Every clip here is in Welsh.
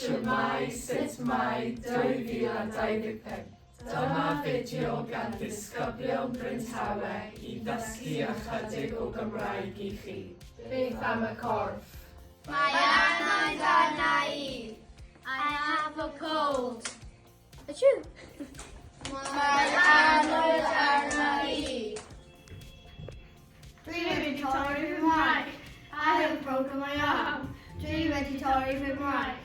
Shwmae, sut mae 2025? Dyma fideo gan ddisgyblion Bryn Tawe i ddysgu ychydig o Gymraeg i chi. Beth am y corff? Mae annwyd arna i. I have a cold. Achoo! Mae annwyd arna i. Dwi wedi torri fy mraich. I have broken my arm. Dwi wedi torri fy mraich.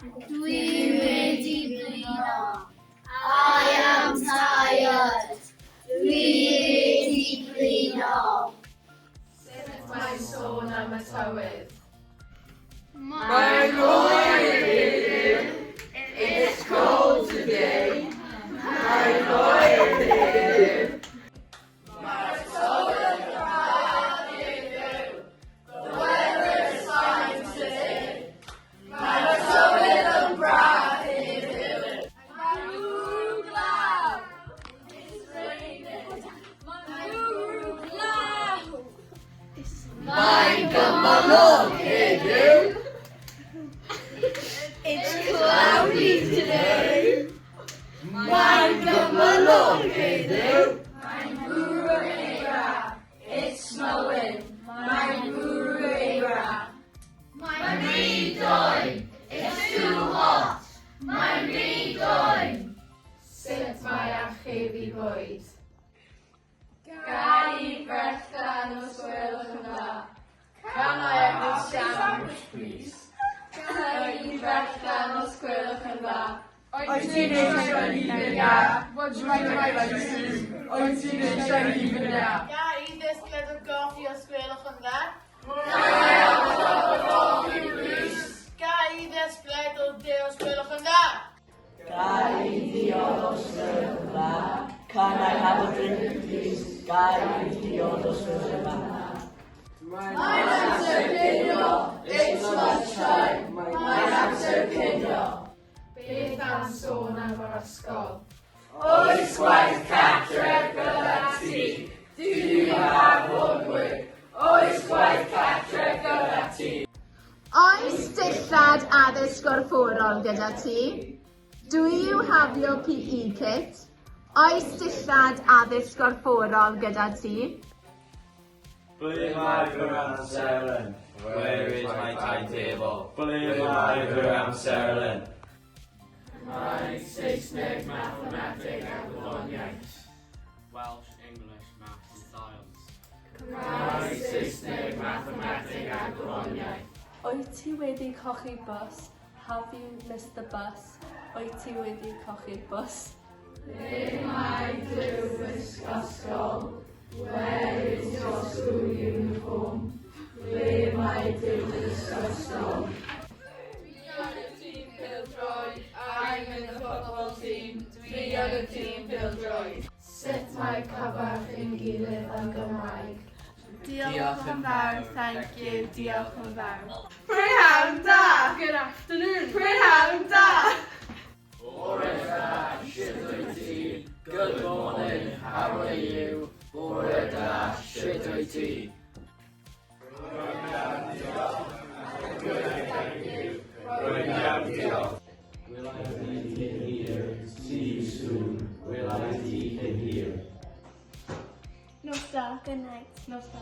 Dwi wedi blino. I am tired. Dwi wedi blino. Sut mae sôn am y tywydd? Mae'n oer heddiw. It's cold today. Mae'n oer heddiw. Mae'r tywydd yn braf heddiw. The weather is fine today. Mae'r tywydd yn braf heddiw. Mae'n bwrw glaw. It's raining. Mae'n bwrw glaw. Mae'n gymylog heddiw. It's cloudy today. Mae'n gymylog heddiw. Mae'n bwrw eira. It's snowing. Mae'n bwrw eira. Mae'n rhy dwym. It's too hot. Mae'n rhy dwym. Sut mae archebu bwyd? Ga i frechdan os gwelwch yn dda? Can I have a sandwich, please? Ga i frechdan os gwelwch yn dda? Wyt ti'n eisiau hufen iâ? Would you like ice cream? Wyt ti'n eisiau hufen iâ? Ga i ddisgled o goffi os gwelwch yn dda? Ga i ddisgled o de os gwelwch yn dda? Ga i ddiod os gwelwch yn dda? Can I have a drink, please? Ga i ddiod os gwelwch yn dda? Mae'n amser cinio. It's lunchtime. Mae'n amser cinio. Beth am sôn am yr ysgol? Oes gwaith cartref gyda ti? Do you have homework? Oes gwaith cartref gyda ti? Oes dillad addysg gorfforol gyda ti? Do you have your PE kit? Oes dillad addysg gorfforol gyda ti? Ble mae fy amserlen? Where is my timetable? Ble mae fy amserlen? Cymraeg, Saesneg, Mathemateg a Gwyddoniaeth. Welsh, English, Maths and Science. Cymraeg, Saesneg, Mathemateg a Gwyddoniaeth. Wyt ti wedi colli bws? Have you missed the bus? Wyt ti wedi colli'r bws? Ble mae dy wisg ysgol? Where is your school uniform? Ble mae dy wisg ysgol? Dwi ar y tîm pêl-droed. I'm in the football team. Dwi ar y tîm pêl-droed. Sut mae cyfarch ein gilydd yn Gymraeg? Diolch yn fawr, thank you, diolch yn fawr. Prynhawn da! Good afternoon. Prynhawn da! Bore da, sut wyt ti? Good morning, how are you? Bore da, sut wyt ti? Rwy'n iawn, diolch. Good, thank you. Rwy'n iawn, diolch. Wela i ti cyn hir? See you soon. Wela i ti cyn hir? Nos da. Good night. Nos da.